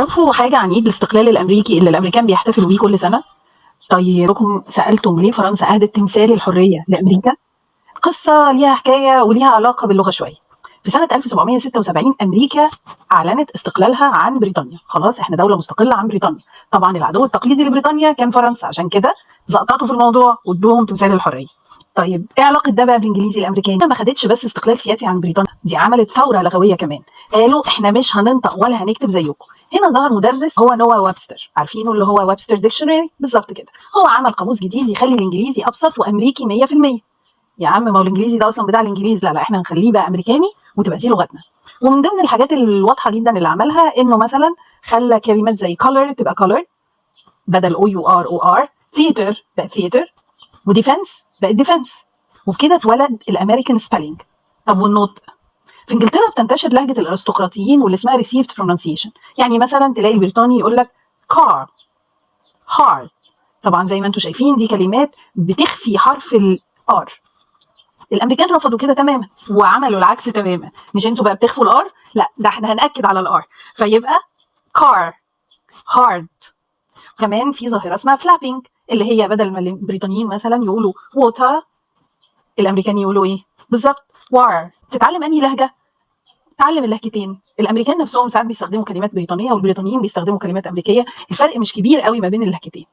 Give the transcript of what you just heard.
تعرفوا حاجة عن عيد الاستقلال الأمريكي اللي الأمريكان بيحتفلوا بيه كل سنة؟ طيب لكم سألتم ليه فرنسا أهدت تمثال الحرية لأمريكا؟ قصة ليها حكاية وليها علاقة باللغة شوية. في سنة 1776 أمريكا أعلنت استقلالها عن بريطانيا، خلاص إحنا دولة مستقلة عن بريطانيا. طبعا العدو التقليدي لبريطانيا كان فرنسا، عشان كده زقططوا في الموضوع وادوهم تمثال الحرية. طيب ايه علاقة ده بقى بالانجليزي الامريكاني؟ ما خدتش بس استقلال سياسي عن بريطانيا، دي عملت ثورة لغوية كمان. قالوا احنا مش هننطق ولا هنكتب زيكم. هنا ظهر مدرس هو نوا ويبستر، عارفينه اللي هو Webster dictionary؟ بالظبط كده. هو عمل قاموس جديد يخلي الانجليزي ابسط وامريكي 100%. يا عم ما هو الانجليزي ده اصلا بتاع الانجليز، لا لا احنا هنخليه بقى امريكاني وتبقى دي لغتنا. ومن ضمن الحاجات الواضحة جدا اللي عملها انه مثلا خلى كلمات زي color تبقى color بدل o u r o r، theater بقى theatre، و defense بقت defence. وبكده اتولد ال American spelling. طب والنطق؟ في انجلترا بتنتشر لهجه الارستقراطيين واللي اسمها received pronunciation. يعني مثلا تلاقي البريطاني يقول لك car، hard. طبعا زي ما انتم شايفين دي كلمات بتخفي حرف ال R. الامريكان رفضوا كده تماما وعملوا العكس تماما. مش انتوا بقى بتخفوا ال R، لا ده احنا هنأكد على ال R، فيبقى car، hard. كمان في ظاهره اسمها flapping، اللي هي بدل ما البريطانيين مثلا يقولوا water، الامريكان يقولوا ايه بالظبط؟ war. تتعلم انهي لهجه؟ تعلم اللهجتين. الامريكان نفسهم ساعات بيستخدموا كلمات بريطانية والبريطانيين بيستخدموا كلمات امريكيه، الفرق مش كبير قوي ما بين اللهجتين.